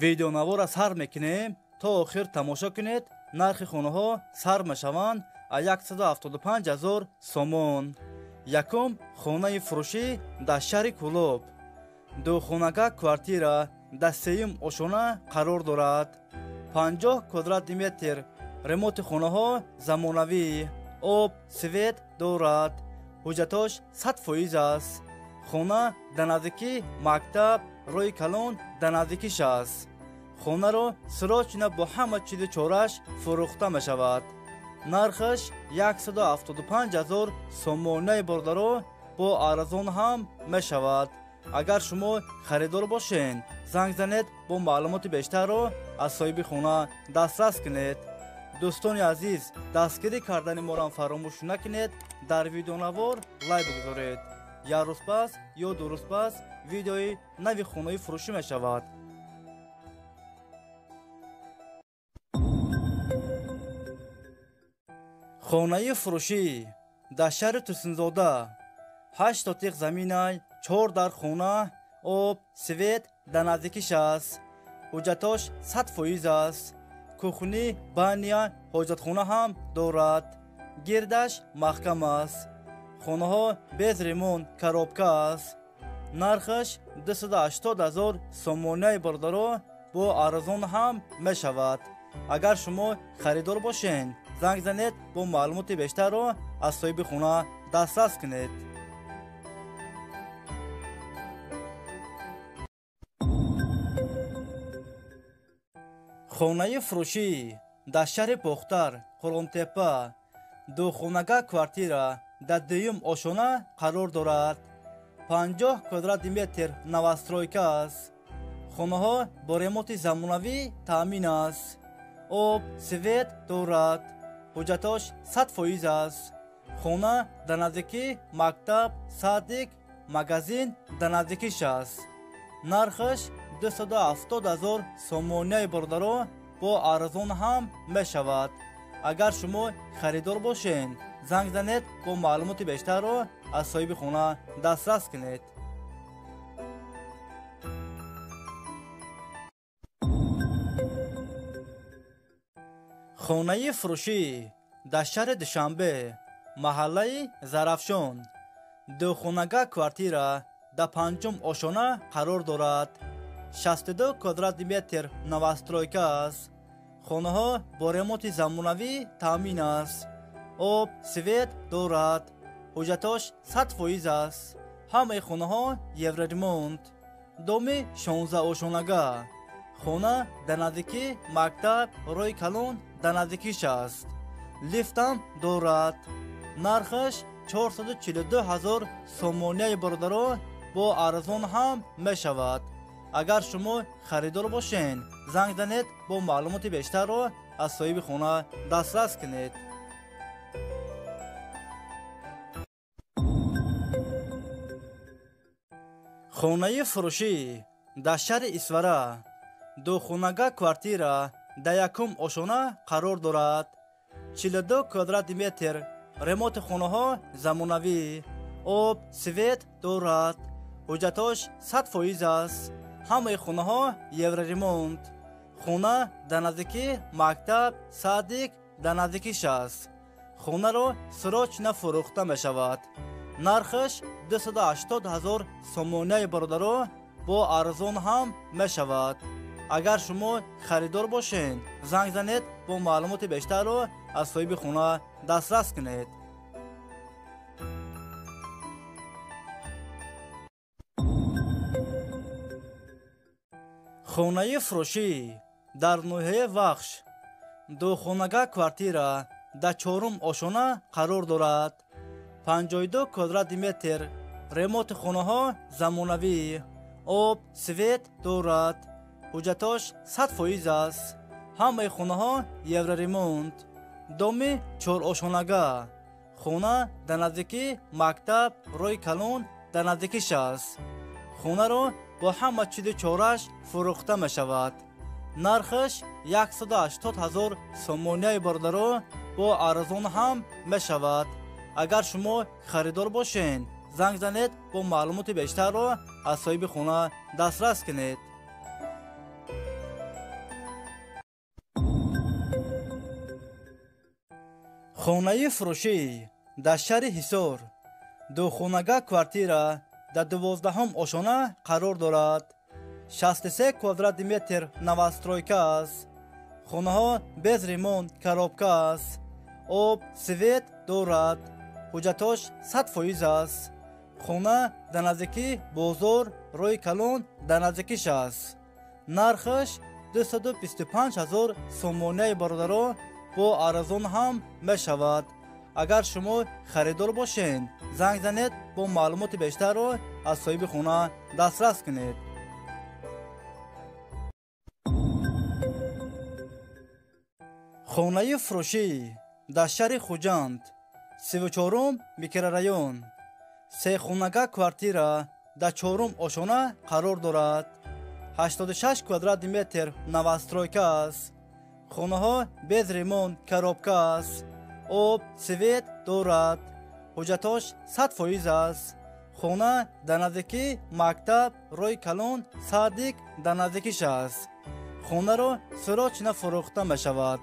Видеонавора сар мекунем, то охир тамошо кунед. Нархи хонаҳо сар мешаванд аз 175 000 сомон. Якум хонаи фурӯшӣ дар шаҳри Кӯлоб. Духонага квартира дар сеюм ошона қарор дорад. 50 квадрати метр. Ремонти хонаҳо замонавӣ, об, свет дорад. Ҳуҷҷатош 100% аст. Хона дар наздикӣ мактаб, роҳи калон дар наздикиш аст. Хонаро срочно бо ҳама чизу чораш фурӯхта мешавад. Нархаш 175 000 сомонаи бародаро, бо арзон ҳам мешавад. Агар шумо харидор бошед, занг занед, бо маълумоти бештарро аз соҳиби хона дастрас кунед. Дӯстони азиз, дастгирӣ кардани моро фаромӯш накунед. Дар видеонавор лайк бигузоред. Як рӯз пас ё 2 рӯз пас видеои нави хонаи фурӯшӣ мешавад. Хонаи фурӯшӣ дар шаҳри Турсунзода. 8 сотиқ заминай, 4 дар хона, об, свет дар наздикиш аст. Ҳуҷҷатош 100% аст. Кухни, баня, ҳоҷатхона ҳам дорад. Гирдаш маҳкам аст. Хонаҳо без ремонт, коробка аст. Нархаш 280 000 сомонаи бародаро, бо арзон ҳам мешавад. Агар шумо харидор бошед, занг занед, бо маълумоти бештарро аз соҳиби хона дастрас кунед. Хонаи фурӯшӣ дар шаҳри Бохтар, Қурғонтеппа. Духонага квартира дар дуюм ошона қарор дорад. 50 квадрати метр новостройка аст. Хонаҳо бо ремонти замонавӣ таъмин аст. Об, свет дорад. Ҳуҷҷатош 100% аст. Хона дар наздикӣ мактаб, садик, магазин дар наздикиш аст. Нархаш 270 000 сомонаи бародаро, бо арзон ҳам мешавад. Агар шумо харидор бошед, занг занед, бо маълумоти бештарро аз соҳиби хона дастрас кунед. Хонаи фурӯшӣ дар шаҳри Душанбе, маҳаллаи Зарафшон. Духонага квартира дар панҷум ошона қарор дорад. 62 квадрати метр новостройка аст. Хонаҳо бо ремонти замонавӣ таъмин аст. Об, свет дорад. Ҳуҷҷатош 100% аст. Ҳамаи хонаҳо евроремонт. Доми 16 ошонага. Хона дар наздикӣ мактаб, роҳи калон дар наздикиш аст. Лифтам дорад. Нархаш 442 000 сомонаи бародаро, бо арзон ҳам мешавад. Агар шумо харидор бошед, занг занед, бо маълумоти бештарро аз соҳиби хона дастрас кунед. Хонаи фурӯшӣ дар шаҳри Исфара. Духонага квартира дар якум ошона қарор дорад. 42 квадрати метр. Ремонти хонаҳо замонавӣ, об, свет дорад. Ҳуҷҷатош 100% аст. Ҳамаи хонаҳо евроремонт. Хона дар наздикӣ мактаб, садик дар наздикиш аст. Хонаро срочно фурӯхта мешавад. Нархаш 280 000 сомонаи бародаро, бо арзон ҳам мешавад. Агар шумо харидор бошед, занг занед, бо маълумоти бештарро аз соҳиби хона дастрас кунед. Хонаи фурӯшӣ дар ноҳияи Вахш. Духонага квартира дар чорум ошона қарор дорад. 52 квадрати метр. Ремонти хонаҳо замонавӣ, об, свет дорад. Ҳуҷҷатош 100% аст. Ҳамаи хонаҳо евроремонт. Доми чорошонага. Хона дар наздикӣ мактаб, роҳи калон дар наздикиш аст. Хонаро бо ҳама чизу чораш фурӯхта мешавад. Нархаш 180 000 сомонияи бародаро, бо арзон ҳам мешавад. Агар шумо харидор бошед, занг занед, бо маълумоти бештарро аз соҳиби хона дастрас кунед. Хонаи фурӯшӣ дар шаҳри Ҳисор, духонага квартира дар 12-ҳум ошона қарор дорад. 63 квадрати метр новостройка аст. Хонаҳо без ремонт, коробка аст. Об, свет дорад. Ҳуҷҷатош 100% аст. Хона дар наздикии бозор, роҳи калон дар наздикиш аст. Нархаш 225 ҳазор сомонияи бародаро, бо арзон ҳам мешавад. Агар шумо харидор бошед, занг занед, бо маълумоти бештарро аз соҳиби хона дастрас кунед. Хонаи фурӯшӣ дар шаҳри Хуҷанд, 34-ум микрорайон, сехонага квартира дар 4-ум ошона қарор дорад. 86 квадрати метр новостройка аст. Хонаҳо без ремонт, коробка аст. Об, свет дорад. Ҳуҷҷатош 100% аст. Хона дар наздикии мактаб, роҳи калон, садик дар наздикиш аст. Хонаро срочно фурӯхта мешавад.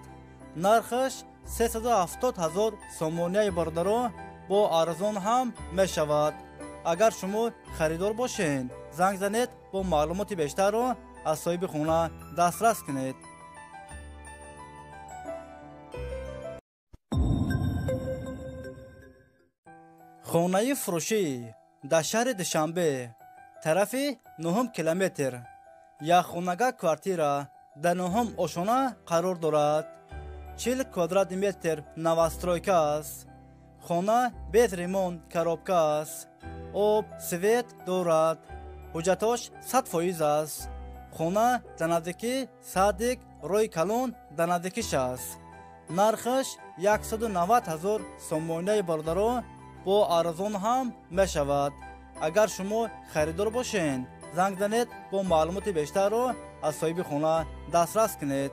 Нархаш 370 ҳазор сомонияи бародаро, бо арзон ҳам мешавад. Агар шумо харидор бошед, занг занед, бо маълумоти бештарро аз соҳиби хона дастрас кунед. Хонаи фурӯшӣ дар шаҳри Душанбе, тарафи 9 километр, якхонага квартира дар 9-ум ошона қарор дорад. 40 квадрати метр новостройка аст. Хона без ремонт, коробка аст. Об, свет дорад. Ҳуҷҷатош 100% аст. Хона дар наздикии садик, роҳи калон дар наздикиш аст. Нархаш 190 ҳазор сомонияи бародаро, бо арзон ҳам мешавад. Агар шумо харидор бошед, занг занед, бо маълумоти бештарро аз соҳиби хона дастрас кунед.